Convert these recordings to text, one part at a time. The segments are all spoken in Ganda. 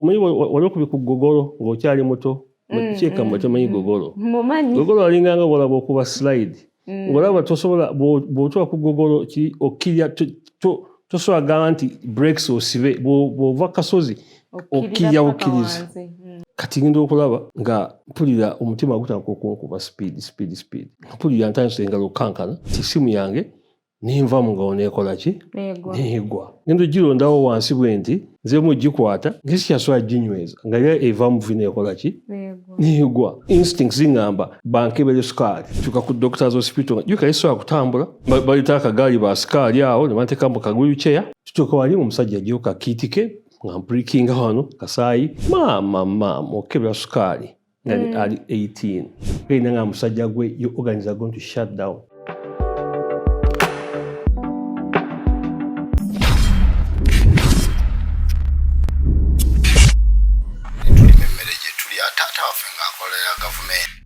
Omanyi wali okubye ku gogolo ng'okyali muto, kyeka mwe tomanyi gogolo. Mumanyi. Gogolo alinganga bw'olaba okuba slide. Ng'olaba tosobola bw'otuuka ku gogolo okkirira, tosobola gamba nti brakes osibe, bw'ova kasozi okkirira bukkiriza. Kati ngenda okulaba nga mpulira omutima gutandika okunkuba speed, speed, speed. Mpulira ntandise engalo okukankana, nti essimu yange nenva mu ngalo neekola ki? Neegwa. Ngenda ogirondawo wansi bwe nti nzemu ogikwata nga sikyasobola ginyweza, nga era eva mu vi neekola ki? Neegwa. Instincts zingamba bankebere sukaali. Tuuka ku doctor's hospital, jjukira sisobola kutambula, baleeta akagaali ba sukaali awo ne banteeka mu ka wheelchair. Tutuuka wali omusajja aggyeyo ka kit ke nga mpurikinga wano kasaayi, maama maama okukebera sukaali nga ali 18. Genda nga musajja gwe, your organs are going to shut down. Tulima emmere gye tulya, taata waffe ng'akolera gavumenti.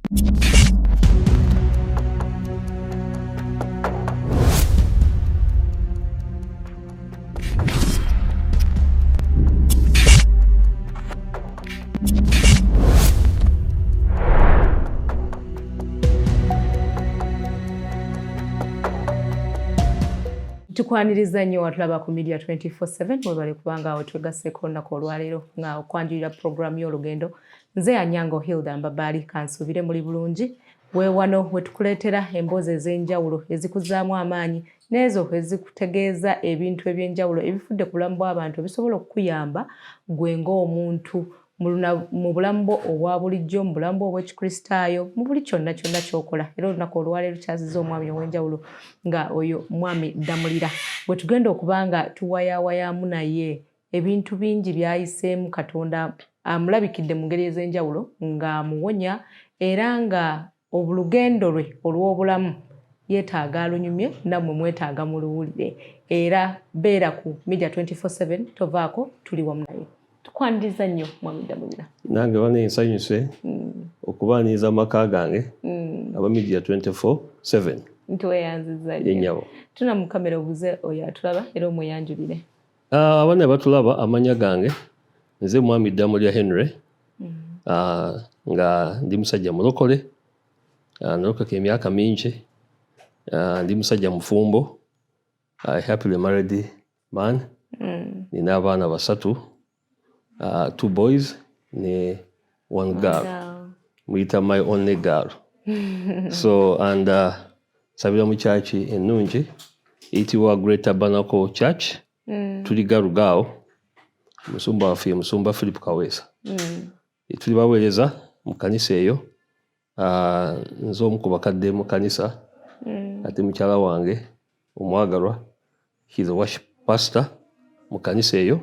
Tukwaniriza nnyo watulaba ku Media 24/7, webale kubanga awo twegasseeko olunaku olwaleero nga okwanjulira pulogulaamu y'olugendo. Nze Anyango Hilda Mbabaali, kansuubire muli bulungi. Weewano wetukuleetera emboozi ez'enjawulo ezikuzaamu amaanyi n'ezo ezikutegeeza ebintu eby'enjawulo ebifudde ku bulamu bw'abantu ebisobola okukuyamba gwe ng'omuntu mu bulamu bwo obwa bulijjo, mu bulamu bwo obw'Ekikristaayo, mu buli kyonna kyonna ky'okola. Era olunaku olwaleero kyazizza omwami ow'enjawulo nga oyo mwami Ddamulira bwe tugenda okuba nga tuwayawayaamu naye ebintu bingi by'ayiseemu. Katonda amulabikidde mu ngeri ez'enjawulo ng'amuwonya, era nga olugendo lwe olw'obulamu yeetaaga alunyumye, nammwe mwetaaga muluwulire. Era beera ku Media 24/7, tovaako, tuli wamu naye. Tukwaniriza nnyo mwami Ddamulira. Nange bane nsanyuse okubaaniriza amaka gange aba Media 24/7. Ntweyanziza nnyo. Ennyabo. Tuna mu kamera obuze oyo atulaba era omweyanjulire. Abaana batulaba, amanya gange nze mwami Ddamulira Henry, nga ndi musajja mulokole, nalokoka emyaka mingi, ndi musajja mufumbo, happily married man. Nina abaana basatu, two boys ne one girl. Muyita my only girl. So and nsabira mu church ennungi eyitibwa Great Tabernacle Church. Tuli Garuga awo. Musumba waffe ye Musumba Philip Kaweesa. Tuli baweereza mu kanisa eyo. Nze omu ku bakadde mu kanisa, ate mukyala wange omwagalwa, he is a worship pastor mu kanisa eyo.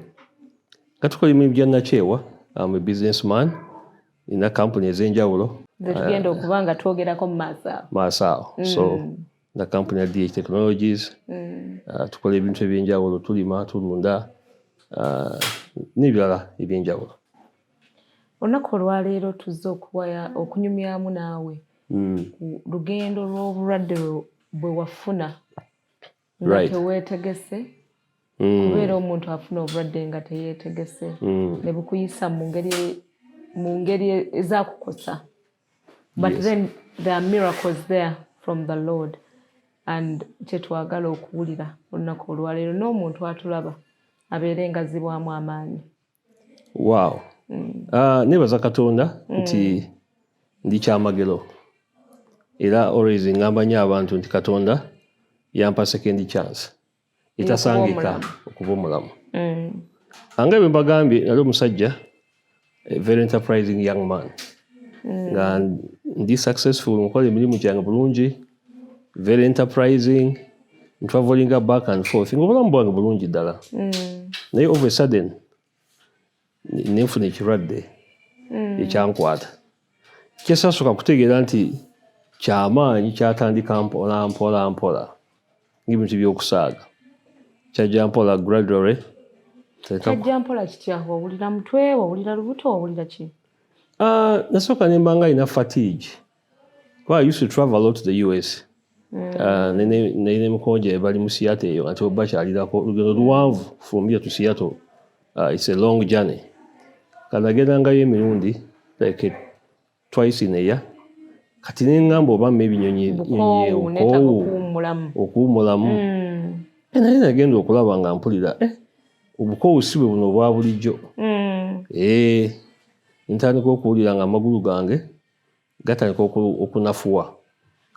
Nga tukola emirimu gya nnakyewa, I'm a businessman, nina kampuni ez'enjawulo. Ze tugenda okuba nga twogerako mu maaso awo. Maaso awo. So na kampuni ya DH Technologies, tukola ebintu ebyenjawulo, tulima, tulunda, n'ebirala ebyenjawulo. Olunaku olwaleero tuzze okuwaya okunyumyamu naawe ku lugendo lw'obulwadde bwe wafuna nga teweetegese. Kubeera omuntu afuna obulwadde nga teyeetegese ne bukuyisa mu ngeri ezaakukosa. But then there are miracles there from the Lord, and kyetwagala okuwulira olunaku olwaleero n'omuntu atulaba abeere ngazibwamu amaanyi. Wow. Nebaza Katonda nti ndi kyamagero, era always ngamba nnyo abantu nti Katonda yampa second chance etasangika okuba omulamu. Nga bwe mbagambye, nali omusajja, a very enterprising young man, nga ndi successful, nkola emirimu gyange bulungi, very enterprising, ntravelinga back and forth, nga obulamu bwange bulungi ddala. Naye of a sudden nenfuna ekirwadde ekyankwata kyesasooka kutegeera nti kyamaanyi. Kyatandika mpola mpola mpola ng'ebintu by'okusaaga, kyajja mpola, gradually. Kyajja mpola kitya? Wawulira mutwe, wawulira lubuto, wawulira ki? Nasooka ne mba nga alina fatigue, kuba I used to travel a lot to the US. Nene mukonje bali mu Seattle eyo, ate bakyalirako olugendo luwanvu from here to Seattle. It's a long journey. Kanagendangayo emirundi like twice in a year. Kati neŋŋamba oba maybe nyonyi Bukoowu, neetaaga okuwummulamu. Okuwummulamu. Naye nagenda okulaba nga mpulira obukoowu si bwe buno obwa bulijjo. Ntandika okuwulira nga amagulu gange gatandika okunafuwa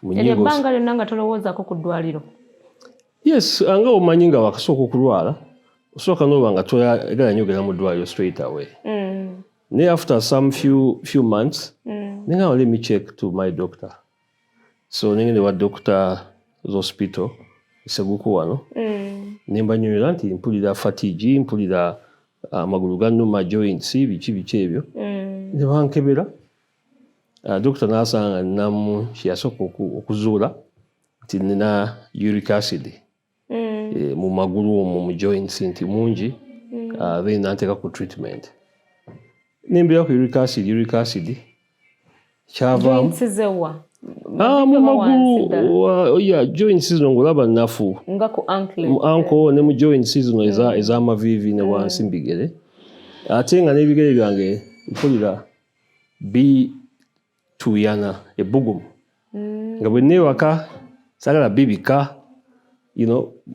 mu Eryo nnyingo. Ebbanga lyonna nga tolowoozaako ku ddwaliro? Yes, nga omanyi nga wakasooka okulwala, osooka noba nga toyagala nnyo ogenda mu ddwaliro straight away. Naye after some few months, nengamba, "Let me check to my doctor." So nengenda ewa doctor hospital Seguku wano, nembanyonyola nti mpulira fatigue, mpulira amagulu gannuma, joints, biki biki ebyo. Ne bankebera. Doctor n'asanga ninamu kyeyasooka okuzuula nti nina uric acid mu magulu omwo, mu joints, nti mungi. Then nanteeka ku treatment, nembeera ku uric acid. Uric acid kyavaamu Joints zewa? Ah, mu Oba wansi magulu ddala? Yeah, joints zino ng'olaba nnafu. Nga ku ankle? Mu ankle ne mu joints zino ez'amaviivi ne wansi mbigere, ate nga n'ebigere byange mpulira bituuyana, ebbugumu, nga bwe neewaka saagala bibika.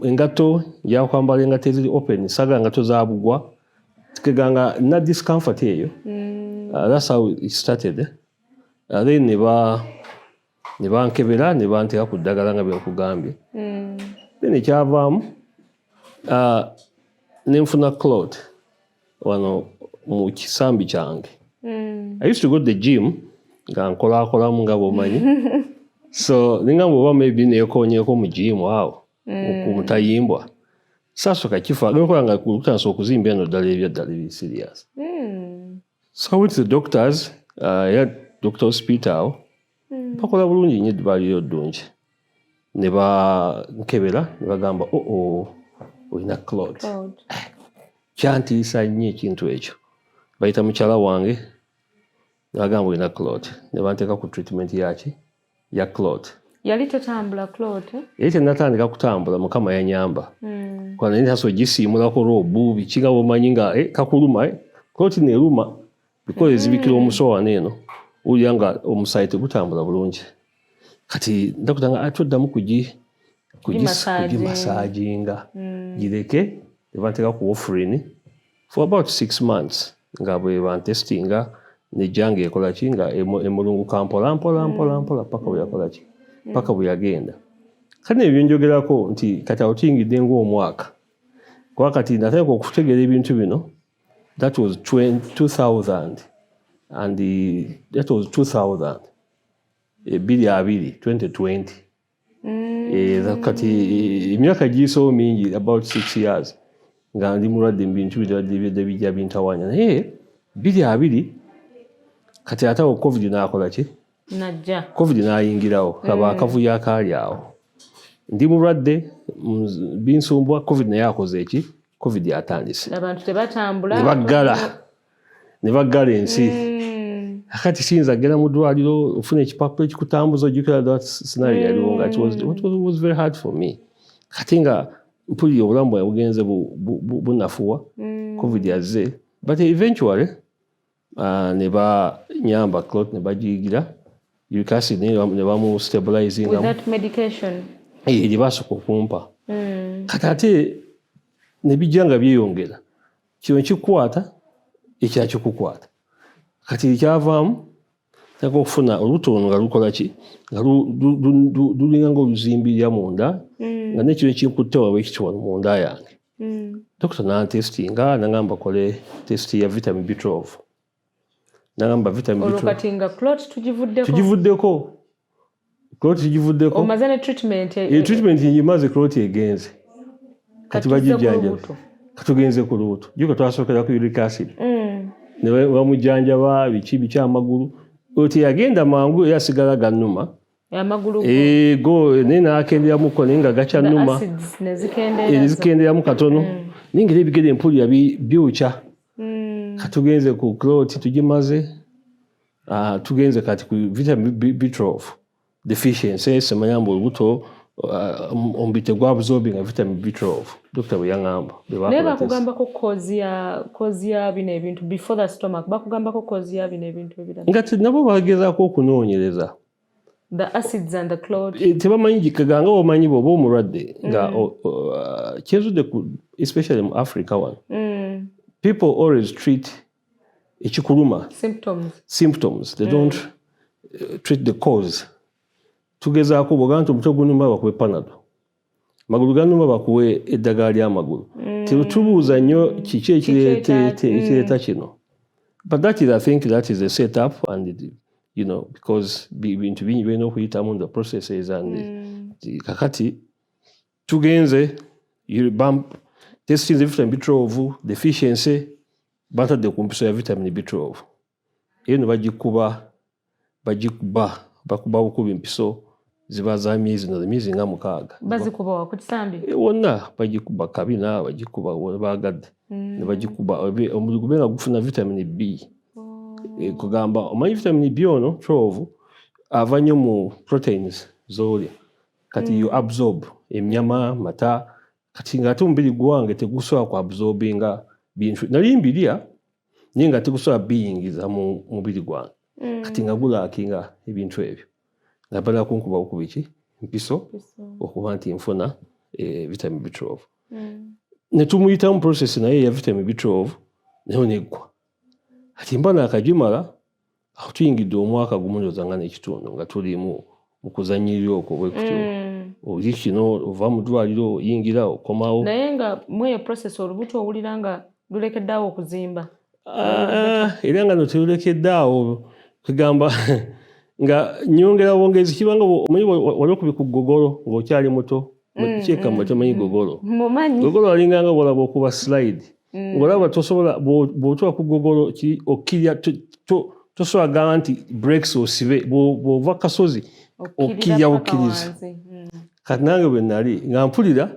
Engatto nja kwambala engatto eziri open, saagala ngatto za bugwa, keganga na discomfort eyo. That's how it started. Then ne bankebera ne banteeka ku ddagala nga bwe nkugambye. Then ekyavaamu, nenfuna clot wano mu kisambi kyange. I used to go to the gym nga nkolakolamu nga bwomanyi, so ningamba oba maybe nekonyeeko mu gym awo ku mutayimbwa, saasooka kifa nokola nga kutandisa okuzimba eno ddala ebyaddala ebiri serious. So I went to the doctors, era doctor hospital awo bakola bulungi nnyo, eddwaliro ddungi. Ne bankebera ne bagamba, "Oo, olina clot." Clot. Kyantiisa nnyo ekintu ekyo. Bayita mukyala wange ne bagamba olina clot, ne banteeka ku treatment yaki, ya clot. Yali tetambula clot, eh? Yali tennatandika kutambula, Mukama yanyamba. Kuba naye ntasobola gisiimulako robu biki, nga bwomanyi nga kakuluma, clot neruma because ezibikira omuso wano eno, owulira nga omusaayi tegutambula bulungi. Kati ndakuta nga toddamu Gimassaginga. Kugimassaginga, gireke. Ne banteeka ku warfarin for about 6 months nga bwe bantestinga, nejja nga ekola ki, nga emulunguka mpola mpola mpola mpola paka bwe yakola ki, paka bwe yagenda. Kati nebyo byenjogerako nti kati awo tuyingidde ng'omwaka, kuba kati natandika okutegeera ebintu bino, that was 2000 and that was 2000 2020, 2020. Kati emyaka giyisewo mingi, about 6 years nga ndi mulwadde mu bintu bino bijja bintawanya. Naye 2020 kati ate awo COVID n'akola ki? Najja. COVID n'ayingirawo, kaba akavuyo akaali awo. Ndi mulwadde, binsumbwa, COVID naye akoze eki? COVID atandise. Abantu tebatambula. Ne baggala ensi. Akati siyinza kugenda mu ddwaliro ofuna ekipapula ekikutambuza. Ojjukira that scenario yaliwo nga it was very hard for me. Kati nga mpulira obulamu bwange bugenze bunafuwa. COVID yazze, but eventually ne banyamba, clot ne bagiyigira, uric acid ne bamu With stabilizingamu. That medication? Gye basooka okumpa. Kati ate ne bijja nga byeyongera, kino kikukwata, ekira kikukwata. Kati ekyavaamu, ntandika okufuna olubuto luno nga lukola ki, nga lulinga nga oluzimbirira munda, nga nekino ekinkutte wabwe ekiti wano munda yange. Dokita nantestinga, nagamba kole test ya vitamin B12, nagamba vitamin Olwo B12. Kati nga clot tugivuddeko? Tugivuddeko, clot tugivuddeko. Omaze ne treatment? Treatment ngimaze, clot egenze. Kati Kati tuzze ku bagijjanjaba. lubuto. Katugenze ku lubuto. Juka twasookera ku uric acid, ne bamujjanjaba biki biki amagulu. Oyo teyagenda mangu, era asigala gannuma. Amagulu go. Go naye n'akenderamuko, naye nga gakyannuma. Acids ne zikendeera. Zikendeeramu katono, naye ngeri ebigere mpulira byokya. Katugenze ku clot tugimaze. Ah, tugenze kati ku vitamin B12 deficiency, semanya mbu olubuto Omubiri tegwabsorbinga vitamin B12, dokita bwe yaŋŋamba. Bwe Naye bakola test. Bakugambako cause ya bino ebintu before the stomach? Bakugambako cause ya bino ebintu ebirala? Nga nabo bagezaako okunoonyereza. The acids and the clot. Tebamanyi gikaganga. Omanyi bw'oba omulwadde nga kyenzudde especially mu Africa wano, people always treat ekikuluma, symptoms. Symptoms. They don't treat the cause. Tugezaako bwogamba nti omutwe gunuma, bakuwe Panado, magulu ganuma, bakuwe eddagala ly'amagulu. Tetubuuza nnyo kiki ekireeta kino. But that is, I think that is a setup and because bintu bingi birina okuyitamu, the processes and kakati tugenze you bump testing vitamin B12 deficiency, batadde ku mpiso ya vitamin B12 eyo ne bagikuba bakuba bukubi mpiso, ziba za myezi no myezi nga 6. Bazikuba wa, ku kisambi? Wonna bagikuba, kabina bagikuba wonna bagadde ne bagikuba omubiri gube nga gufuna vitamin B. Kugamba omanyi vitamin B ono 12 ava nnyo mu proteins z'olya. Kati you absorb emnyama, mata. Kati ng'ate omubiri gwange tegusobola ku absorbinga bintu. Nali mbirya naye nga tegusobola biyingiza mu mubiri gwange. Kati nga gulackinga ebintu ebyo, nga bala kunkuba bukubi ki mpiso okuba nti nfuna vitamin B12. Ne tumuyitamu process naye eya vitamin B12 nayo neggwa. Kati mba naakagimala awo, tuyingidde omwaka gumu ndowooza nga n'ekitundu nga tuli mu kuzannyirira okwo bwe kutyo. Oli kino ova mu ddwaliro, oyingira, okomawo. Naye nga mweyo process olubuto owulira nga lulekeddeawo okuzimba? Ah, era nga no terulekedde awo. Kugamba nga nyongera bwongezi kibanga omanyi wali okubi ku gogolo ng'okyali muto, kyeka mwe tomanyi gogolo. Mumanyi. Gogolo alinganga bwolaba okuba slide, ng'olaba tosobola bw'otuuka ku gogolo okkirya tosobola gamba nti brakes osibe. Bw'ova kasozi okkirya paka bukkiriza. Wansi. Kati nange bwe nali nga mpulira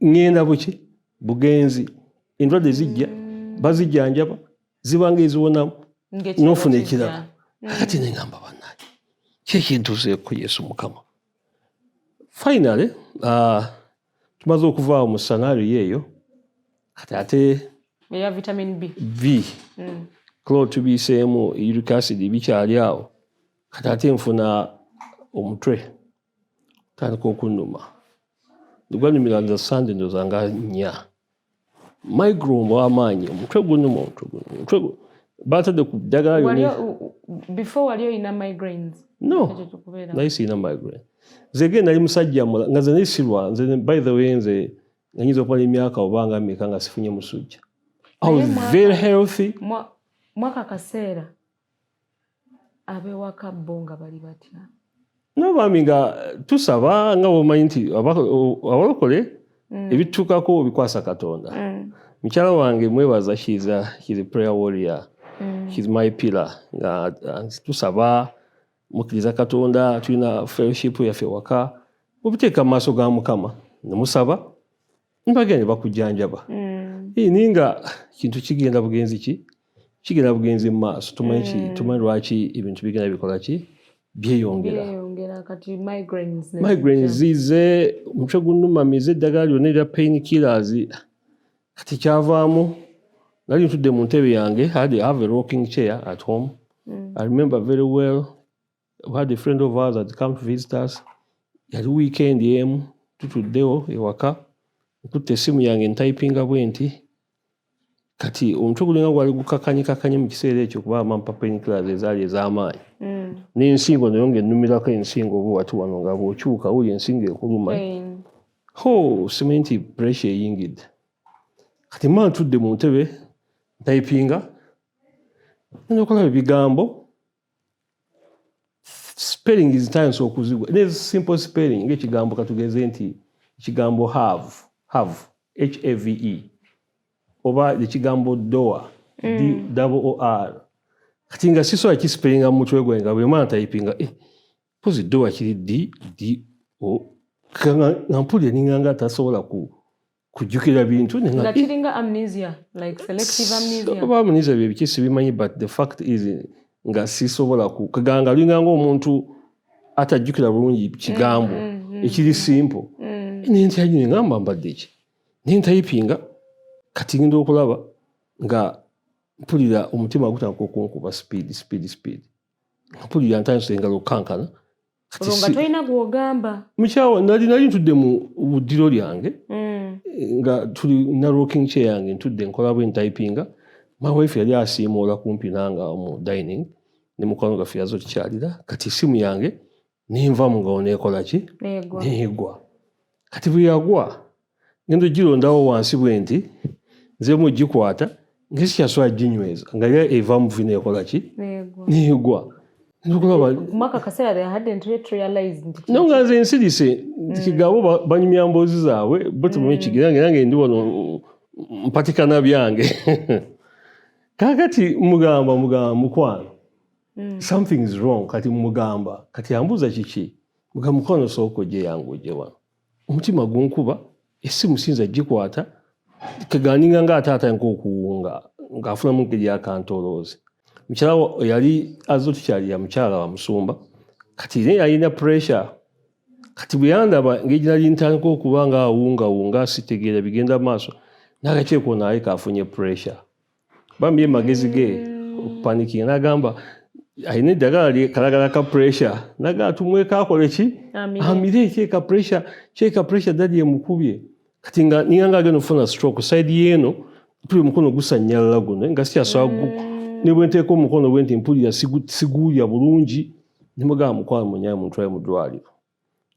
ŋŋenda buki bugenzi, endwadde zijja, bazijjanjaba, zibanga eziwonamu, Ng'ekirala n'ofuna kijja. Ekirala. Kakati neŋŋamba, bannange, ki ekintuuseeko? Yesu Mukama. Finally tumaze okuvaawo mu scenario eyo, kati ate eya vitamin B. V clot tubiiseemu, uric acid bikyali awo. Kati ate nfuna omutwe tandika okunnuma. Gwanumira nza Sande ndowooza nga 4, migraine ow'amaanyi, omutwe gunnuma, omutwe gunnuma, omutwe batadde ku ddagala Wali lyonna. Before wali oyina migraines? No. Ekyo kikubeera. Naye sirina migraine. Nze ge nali musajja nga nze naye sirwa. Nze, by the way, nze nga nyinza okumala emyaka oba nga mmeka nga sifunye musujja. I was Naye very healthy. Mwaka akaseera ab'ewaka bo nga bali batya? No, bambi, nga tusaba, nga bwomanyi nti abalokole ebituukako obikwasa Katonda. Mukyala wange mwebaza, she's a prayer warrior. She's my pillar. Nga tusaba, mukkiriza Katonda, tulina fellowship yaffe waka, obiteeka mu maaso ga Mukama nemusaba, nibagenda ne bakujjanjaba. Naye nga kintu kigenda bugenzi, ki kigenda bugenzi mu maaso, tumanyi tumanyi lwaki ebintu bigenda bikola ki, byeyongera. Byeyongera. Kati migraines ne Migraines zijja. zize, omutwe gunnuma, mize eddagala lyonna erya pain killers. Kati kyavaamu nali ntudde mu ntebe yange. I have a rocking chair at home. I remember very well, we had a friend of ours had come to visit us. Yali weekend emu, tutuddewo ewaka, nkutte essimu yange, ntypinga bwe nti. Kati omutwe gulinga gwali gukakanyikakanye mu kiseera ekyo, kuba bampa pain killers ezaali ez'amaanyi, n'ensingo nayo ng'ennumirako ensingo oba wati wano, nga bw'okyuka wuli ensingo ekuluma. Pain. Ho, simanyi nti pressure eyingidde. Kati mba ntudde mu ntebe ntypinga, ngenda okulaba ebigambo, spelling zitandise okuzigwa, ne simple spelling ng'ekigambo, katugeze nti ekigambo have, have, have, oba ekigambo door, d o r. Kati nga sisobola kispellinga mu mutwe gwange, nga bwe mala ntypinga, pozi door kiri d d o, nga mpulira ninganga atasobola kujjukira bintu. Nga kiringa amnesia, like selective amnesia. Oba amnesia bye biki sibimanyi, but the fact is nga sisobola kaganga linga ng'omuntu atajjukira bulungi kigambo. Ekiri simple. Nentya nyo, ngamba mbadde ki? Nentayipinga. Kati ngenda okulaba nga mpulira omutima gutandika okunkuba speed, speed, speed. Mpulira ntandise engalo okukankana. Kati Olwo nga tolina gw'ogamba? Mukyawa nali ntudde mu buddiro lyange, nga tuli na rocking chair yange, ntudde nkola bwe ntayipinga. My wife yali asiimuula kumpi nanga mu dining ne mukwano gwaffe yaza otukyalira. Kati esimu yange nenva mu ngalo nekola ki? Neegwa. Neegwa. Kati bwe yagwa, ngenda ogirondawo wansi bwe nti nze mugikwata nga sikyasobola ginyweza, nga era eva mu vi neekola ki? Neegwa. Neegwa. Okulaba Mwaka kaseera they hadn't yet realized nti No, nga nze nsirise kigabo, banyumya mboozi zaabwe bo, tebamanyi kigera nange ndi wano mpatikana byange. Kaakati mugamba, "Mukwano, something is wrong." Kati mugamba, kati ambuuza kiki. Mugamba, "Mukwano, sooka ojje yange, ojje wano, omutima gunkuba, essimu siyinza gikwata." Keganinga nga ate atandika okuwunga ng'afunamu engeri yakantoloozi. Mukyala yali azze otukyalira, mukyala wa musumba, kati naye yalina pressure. Kati bwe yandaba engeri gyinali ntandika okuba nga awungawunga, sitegeera bigenda mu maaso, n'akakiiko naye kafunye pressure. Bambi ye magezi ge okupanikinga, n'agamba alina eddagala lye kalagala ka pressure, nagamba tumweko akole ki? Amire. Amire kyeka pressure, kyeka pressure daddy emukubye. Kati nga ninga nga agenda okufuna stroke side yeeno, mpulira omukono gusanyalala guno nga sikyasobola ne bwe nteeka omukono bwe nti mpulira siguulya bulungi. Nemugamba, "Mukwano, munyaye muntwale mu ddwaliro."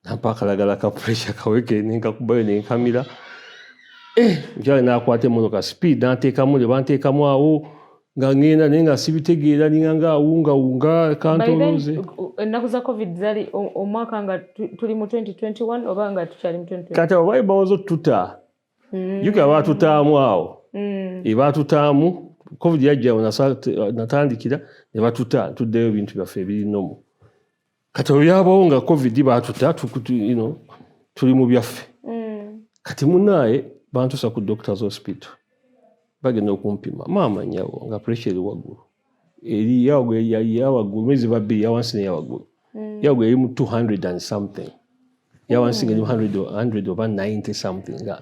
Nampa akalagala ka pressure kaweke, nenkakubayo nenkamira. Mukyala n'akwata emmotoka speed n'anteekamu, ne banteekamu awo nga ngenda, naye nga sibitegeera, ninga nga awungawunga kantolooze. Ennaku za COVID zali omwaka nga tuli mu 2021 oba nga tukyali mu 2020? Kati abo baali bamaze otuta. Jjukira baatutaamu awo. Baatutaamu, COVID yajja awo natandikira ne batuta, tuddeyo ebintu byaffe ebiri normal. Kati olwo byabawo nga COVID baatuta, tuli mu byaffe. Kati munnaaye bantuusa ku Doctors Hospital, bagenda okumpima, maama nnyabo, nga pressure eri waggulu, eri yawaggulu mwezi babbiri, yawansi neyawaggulu. Yawaggulu eri mu 200 and something, yawansi nga eri mu 100 oba 90 something. Nga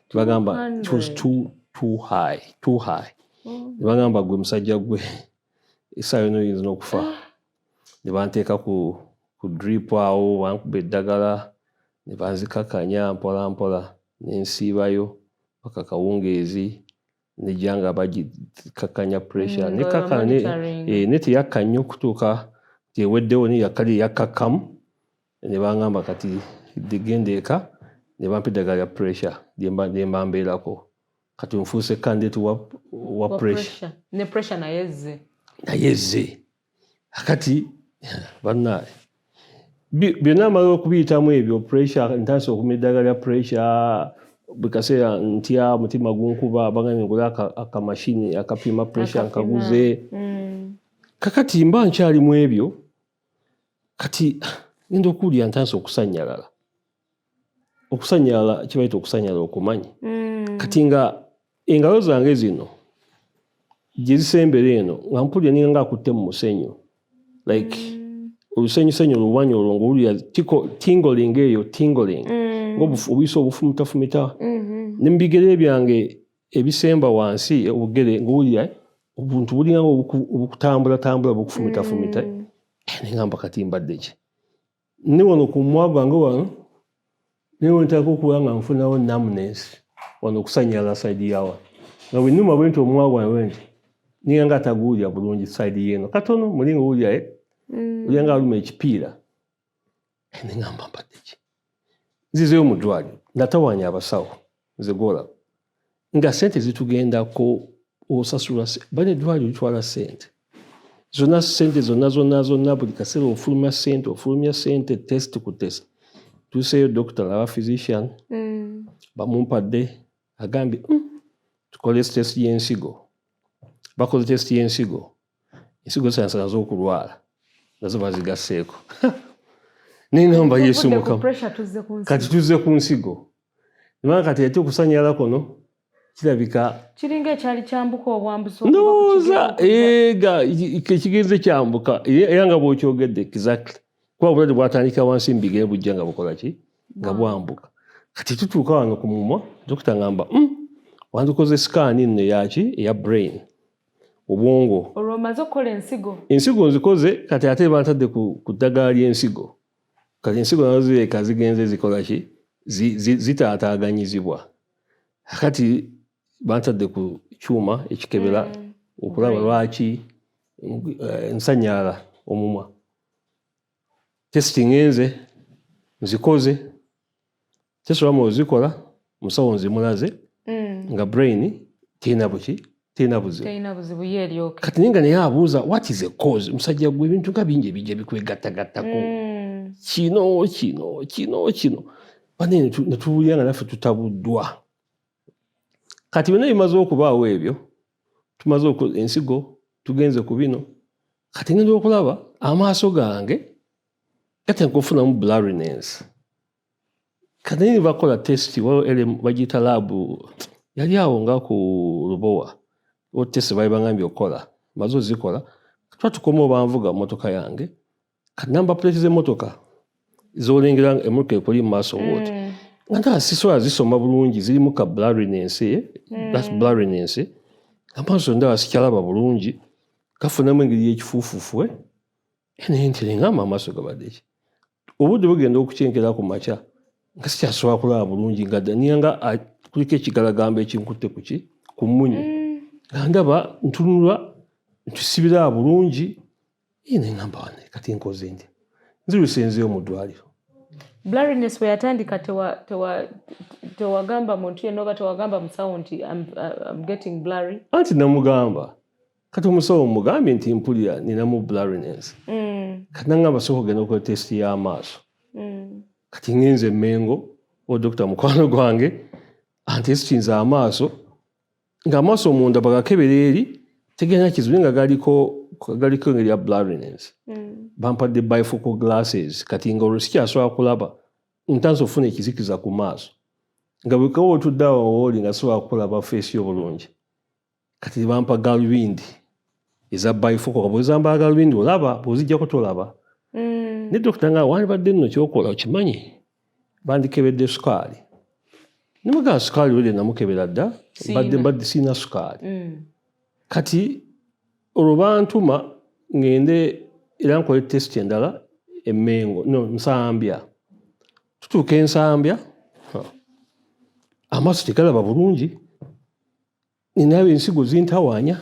tebagamba it was too, too high, too high. Ne bagamba, "Gwe musajja gwe, essaawa yonna oyinza n'okufa." Ne banteeka ku drip awo, bankuba eddagala ne banzikakanya mpola mpola, nensiibayo paka kawungeezi, nejja nga bagikakanya pressure. Nekakana ne teyakka nnyo okutuuka eweddewo, naye yakkali yakkakkamu. Ne bangamba, "Kati genda eka." Ne bampa eddagala lya pressure lyemba mbeerako. Kati nfuuse candidate wa pressure. Ne pressure naye ezze. Naye ezze. Akati bannaaye, byonna amala okubiyitamu ebyo, pressure, ntandise okumira eddagala lya pressure buli kaseera, ntya, omutima gunkuba, bagambye ngule akamashini akapima pressure, nkaguze. Kakati mba nkyali mu ebyo, kati ngenda okuwulira ntandise okusanyalala. Okusanyalala kibayita okusanyalala okumanyi. Kati nga engalo zange zino gye zisembera eno, nga mpulira ninga nga akutte mu musenyu, like olusenyusenyu oluwanyi olwo, ngaowulira tingling eyo, tingling, ngaobuyisa obufumitafumita. Ne mu bigere byange ebisemba wansi obugere, ngaowulira obuntu bulinga obukutambulatambula, bukufumitafumita. Neŋamba, kati mbadde ki? Ne wano ku mumwa gwange wano naye ntaka okuba nga nfunawo numbness wano, okusanyala side yawa, nga bwe nnuma bwe nti omumwa gwange bwe nti, ninga nga ataguwulira bulungi side yeeno katono, muli nga owulira olya nga aluma ekipiira. Neŋamba, mbadde ki? Nzizeyo mu ddwaliro, natawaanya abasawo nze gwolaba nga sente zitugendako, osasula bane eddwaliro litwala sente zonna, sente zonna zonna zonna, buli kaseera ofulumya sente, ofulumya sente, test ku test. Tuuseyo, doctor naba physician bamumpadde, agambye, "Tukole test y'ensigo." Bakoze test y'ensigo, ensigo zitandise nazo okulwala, nazo bazigasseeko. Neŋamba, Yesu Mukama, kati tuzze ku nsigo. Nebanga kati ate okusanyala kuno kirabika kiringa ekyali kyambuka obwambusi. Ndowooza ega ekigenze kyambuka, era nga bwokyogedde exactly, kuba obulwadde bwatandika wansi mubigere, bujja nga bukola ki? Nga bwambuka. Kati tutuuka wano ku mumwa, dokita ngamba, wandikoze scan nno eyaki, eya brain, obwongo." Olwo omaze okukola ensigo? Ensigo nzikoze. Kati ate bantadde ku ddagala ly'ensigo. Kati ensigo nazo zireka zigenze zikola ki, zitaataaganyizibwa. Kati bantadde ku kyuma ekikebera okulaba lwaki nsanyalala omumwa. Test ngenze nzikoze, test olwamu ozikola, musawo nzimulaze, nga brain terina buki, terina buzibu. Terina buzibu, ye eryoke. Kati naye nga naye abuuza, "What is the cause?" Musajja gwe, ebintu nga bingi ebijja bikwegattagattako, kino, kino, kino, kino. Bane netuwulira nga naffe tutabuddwa. Kati byonna bimaze okubaawo ebyo, tumaze ensigo, tugenze ku bino. Kati ngenda okulaba amaaso gange gatandika okufunamu blurriness. Kati naye bakola test, waliwo LM bagiyita lab, yali awo nga ku Lubowa o test baali bagambye okukola. Maze ozikola, tuba tukoma banvuga motoka yange. Kati number plate z'emmotoka zolengera emmotoka ekuli mu maaso bwoti, nga ndaba sisobola zisoma bulungi, zirimu ka blurriness, that's blurriness. Amaaso ndaba sikyalaba bulungi, gafunamu engeri y'ekifuufufu. Naye nti ngamba amaaso gabadde ki? Obudde bugenda okukyenkera ku makya nga sikyasobola kulaba bulungi, nga niyanga kuliko ekigalagamba ekinkutte kuki, ku mmunye, nga ndaba ntunula ntusibira bulungi. Ye neŋŋamba, "Wane kati nkoze ntya?" Nzirusenzeyo mu ddwaliro. Blurriness bwe yatandika, tewagamba muntu yenna oba tewagamba musawo nti I'm getting blurry? Anti namugamba. Kati omusawo mugambye nti mpulira ninamu blurriness. Kati nangamba, "Sooka ogenda okukola test y'amaaso." Kati ngenze Mengo o dokita mukwano gwange antesitinze amaaso, ng'amaaso munda bagakebera eri tegenda kizibu, nga galiko engeri ya blurriness. Bampadde bifocal glasses. Kati nga olwo sikyasobola kulaba, ntandise okufuna ekizikiza ku maaso, nga bwe kaba otudde awo wooli nga sobola kulaba face yo bulungi. Kati bampa galubindi eza bifocal. Nga bwozambala galubindi olaba, bw'ozijjako tolaba. Ne dokita nga, "Wandibadde nno kyokola okimanyi, bandikebedde sukaali." Nemugamba, "Sukaali wede namukebera dda, mbadde siina sukaali." Kati olwo bantuma ngende era nkole test endala Emmengo, no Nsambya. Tutuuka Ensambya, amaaso tegalaba bulungi, ninayo ensigo zintawaanya.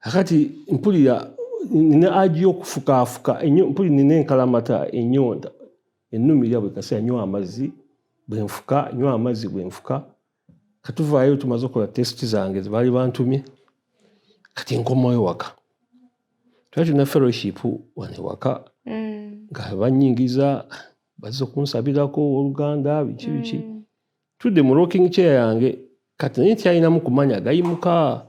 Akati mpulira nina aji y'okufukaafuka, mpulira nina enkalamata, ennyonta ennumirira buli kaseera. Nywa amazzi bwenfuka, nywa amazzi bwenfuka. Katuvaayo, tumaze okukola test zange zebaali bantumye. Kati nkomayo waka, twali tulina fellowship wano ewaka, nga banyingiza, bazze okunsabirako oluganda, biki biki. Tudde mu rocking chair yange. Kati naye nkyalinamu kumanya gayimuka.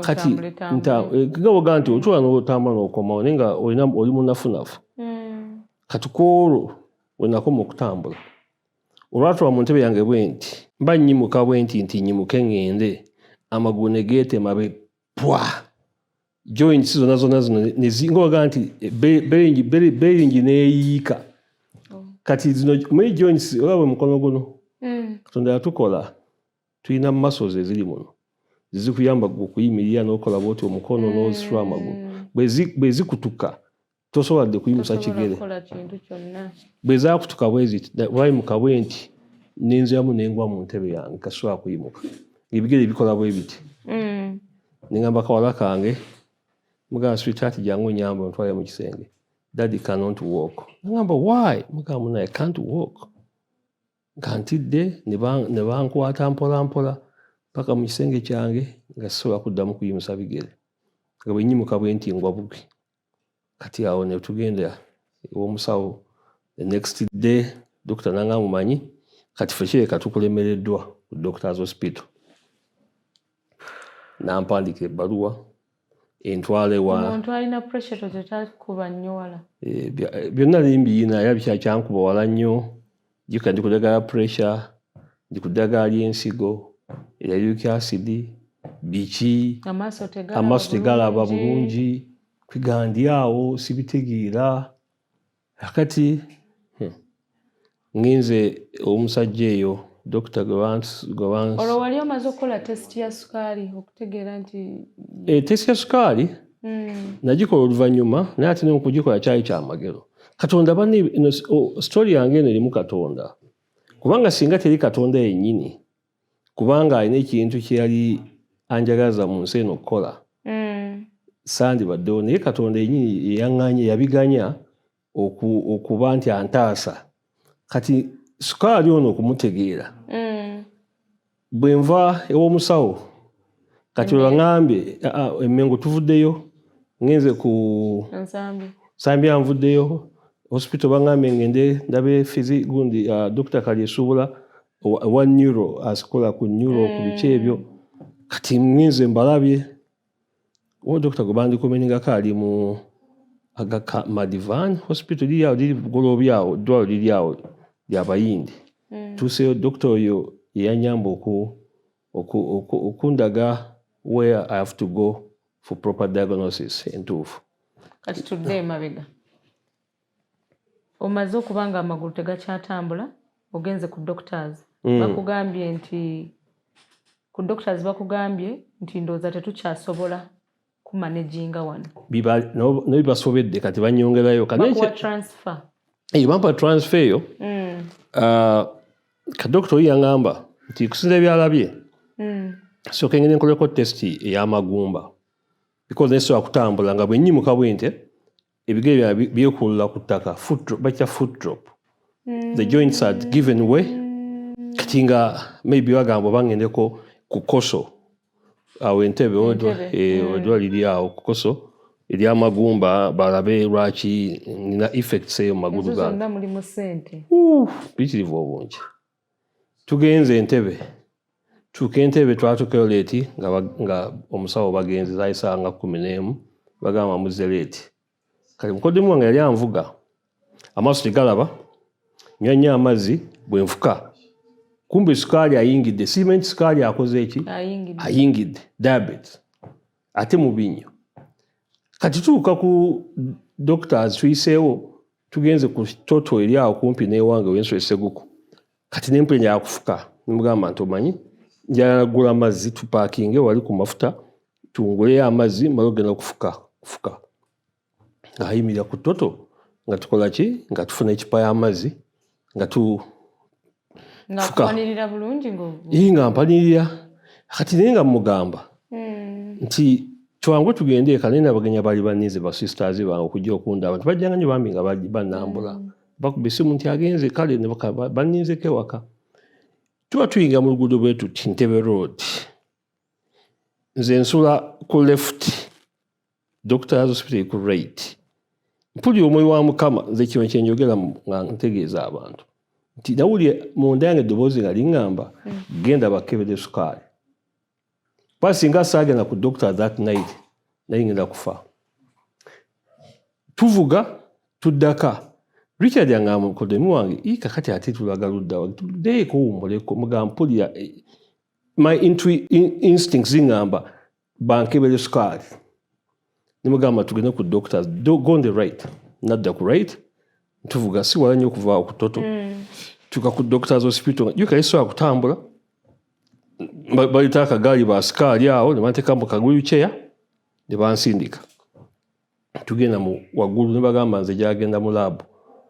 Kati nga bwogaa nti otula n'otambula n'okomawo, naye nga oli munafunafu. Kati kwolwo wenakoma okutambula, olwatula mu ntebe yange bwe nti, mba nnyimuka bwe nti, nti nyimuke ŋŋende, amagulu ne geetema be pwa, joints zonna zonna zino nga ogaa nti bearing neeyiika. Kati zino muri joints, olaba omukono guno, Katonda yatukola tulina muscles eziri muno zizikuyamba okuyimirira n'okola bwoti omukono n'ositula amagulu. Bwe zikutuka tosobola dde kuyimusa kigere. Bwe zakutuka bweziti, bwayimuka bwe nti, nenziramu nengwa mu ntebe yange, kasobola kuyimuka, ebigere bikola bwe biti. Nengamba kawala kange, mugamba, "Sweetheart, jangu onyambe ontwale mu kisenge. Daddy cannot walk." Nagamba, "Why?" Mugamba, "Munaye, can't walk." Nga ntidde, ne bankwata mpola mpola paka mu kisenge kyange, nga sisobola kuddamu kuyimusa bigere, nga bwe nyimuka bwe nti ngwa bubi. Kati awo ne tugenda ew'omusawo the next day. Dokita nanga, "Mumanyi, kati ffe kireka tukulemereddwa ku Doctors Hospital." Nampandiika ebbaluwa entwala ewa Omuntu alina pressure tetakuba nnyo wala. Byonna limbiyina, era bikyankuba wala nnyo. Jjuka ndi ku ddagala pressure, ndi ku ddagala ly'ensigo erya uric acid, biki. Amaaso tegalaba bulungi, kwiga ndi awo sibitegeera. Akati Ngenze omusajja eyo, dokita gwe Olwo wali omaze okukola test ya sukaali okutegeera nti? Test ya sukaali nagikola oluvannyuma, naye ate n'okugikola kyali kyamagero. Katonda banne, story yange eno erimu Katonda, kubanga singa teri Katonda yennyini, kubanga alina ekintu kye yali anjagaza mu nsi eno okukola, sandibaddewo. Naye Katonda yennyini yaŋŋanya, yabiganya okuba nti antaasa. Kati sukaali ono okumutegeera, bwe nva ew'omusawo kati we baŋŋambye Emmengo, tuvuddeyo, ngenze ku Nsambya, nvuddeyo hospital, baŋŋambye ngende ndabe fizi gundi, Dr. Kalyesuubula owa neuro, asikola ku neuro, ku biki ebyo. Kati ngenze mbalabye owa dokita gwe bandikomeningako, ali mu Aga Madivan Hospital, liri awo, liri Bugoloobi awo, eddwaliro liri awo lyabayindi. Tuuseyo, dokita oyo yeyanyamba okundaga where I have to go for proper diagnosis entuufu. Kati tudde emabega. Omaze okuba nga amagulu tegakyatambula, ogenze ku doctors. Bakugambye nti ku doctors bakugambye nti ndowooza tetukyasobola kumanaginga wano. Nayo bibasobedde, kati banyongerayo. Bakuwa transfer. Bampa transfer eyo. Ka dokita oyo yaŋŋamba nti kusinza byalabye, sooka engende nkoleko test ey'amagumba, because nesobola kutambula nga bwe nnyimuka bwe nte, ebigere byange byekulula ku ttaka, bakita foot drop. The joints had given way. Kati nga maybe bagamba oba ngendeko ku koso awo Entebe, eddwaliro liri awo ku koso eryamagumba, balabe lwaki nina effects eyo mu magulu gange. Mulimu ssente. Biyitirivu obungi. Tugenze Entebe, tuuka Entebe, twatuukayo late, nga omusawo bagenze, zaali saawa nga 11, bagamba muzze late. Kale mukoddomi wange yali anvuga, amaaso tegalaba, nywa nnyo amazzi, bwe nfuka kumbe sukaali ayingidde. Simanyi nti sukaali akoze eki, ayingidde diabetes ate mubi nnyo. Kati tuuka ku doctors, tuyiseewo, tugenze ku Total eri awo kumpi n'ewange wensula Seguku. Kati nempulira njagala kufuka, nemugamba nti omanyi, njagala kugula amazzi, tupaakinge wali ku mafuta, tunguleyo amazzi, male ogenda kufuka kufuka. Ng'ayimirira ku Total nga tukola ki, nga tufuna ecupa y'amazzi nga tu Ng'akuwanirira bulungi? Nga mpanirira. Kati naye nga mugamba nti twangu tugende eka, naye nabagenya baali baninze, ba sisters bange okujja okundaba, nti bajjanga nnyo bambi nga banambula, bakuba essimu nti agenze. Kale baninzeko ewaka. Tuba tuyingira mu luguudo bwe tuti, Ntebe Road, nze nsula ku left, Doctors Hospital ku right. Mpulira omwoyo wa Mukama. Nze kino kyenjogera nga ntegeeza abantu nti nawulira munda yange eddoboozi nga liŋŋamba, "Genda bakebere sukaali." Kuba singa saagenda ku doctor that night, naye ngenda kufa. Tuvuga tuddaka, Richard aŋŋamba, mukoddomi wange, "Ii, kakati ate tulaga luddawa? Tuddeeko wummuleko." Mugamba mpulira my instincts ziŋŋamba bankebere sukaali. Nemugamba tugende ku doctors, go on the right. Nadda ku right, tuvuga si wala nnyo okuva ku Total. Tuka ku doctors hospital, juka yesobola kutambula. Baleta akagaali ba sikaali awo ne banteeka mu ka wheelchair ne bansindika. Tugenda mu waggulu ne bagamba nze gyagenda mu lab,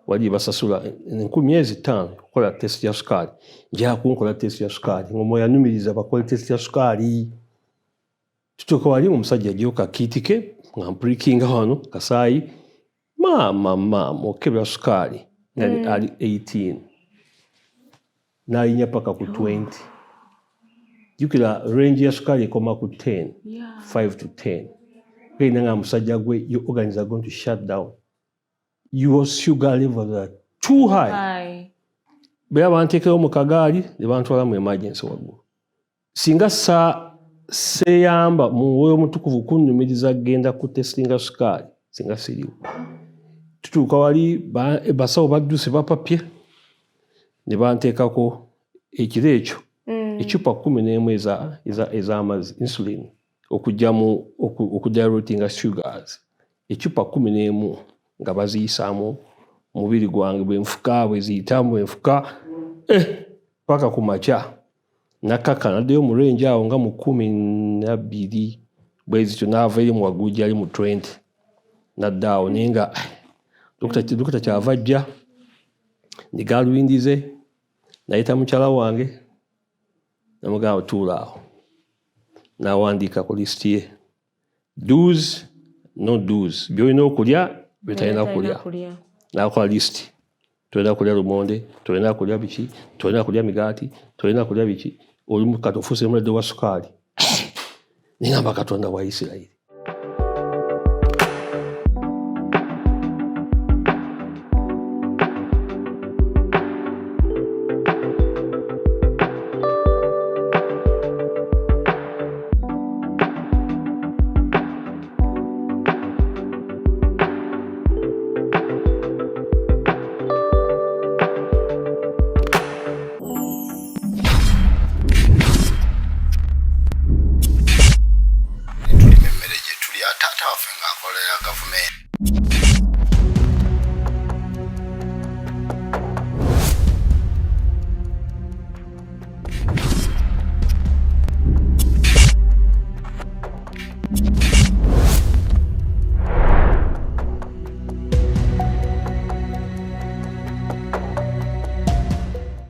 wali basasula 5000 okukola test ya sukaali. Njala kunkola test ya sukaali, ng'omwoyo anumiriza bakole test ya sukaali. Tutuuka wali, omusajja ajjayo kakiiti ke nga mprickinga wano kasaayi. Maama, maama, okebera sukaali nga ali 18, n'alinnya paka ku 20. Jjukira range ya sukaali ekoma ku 10, 5 to 10. Genda nga musajja gwe, your organs are going to shut down, your sugar levels are too high. High. Bwe banteekewo mu kagaali ne bantwala mu emergency waggulu. Singa sa seeyamba mu mwoyo omutukuvu kunnumiriza kugenda ku testinga sukaali, singa siriwo. Tutuuka wali, basawo badduse, bapapye, ne banteekako ekiro ekyo ecupa 11 ez'amazzi, insulin, okugyamu okudilutinga sugars, ecupa 11 nga baziyisaamu Mubiri gwange bwe nfuka, bwe ziyitamu, bwe nfuka, paka ku makya. Nakaka naddeyo mu range awo nga mu 12 bwe zityo, n'ava eri mu waggulu gyali mu 20, nadda awo, naye nga dokita kyava ajja ndigaluwindize, nayita mukyala wange, namugamba tuula awo, n'awandiika ku lisiti ye do's, no do's, by'olina okulya, byotalina kulya. N'akola lisiti: tolina kulya lumonde, tolina kulya biki, tolina kulya migaati, tolina kulya biki, oli kati ofuuse mulwadde wa sukaali. Ningamba Katonda wa Isirayiri. Tulima emmere gye tulya, taata waffe ng'akolera gavumenti.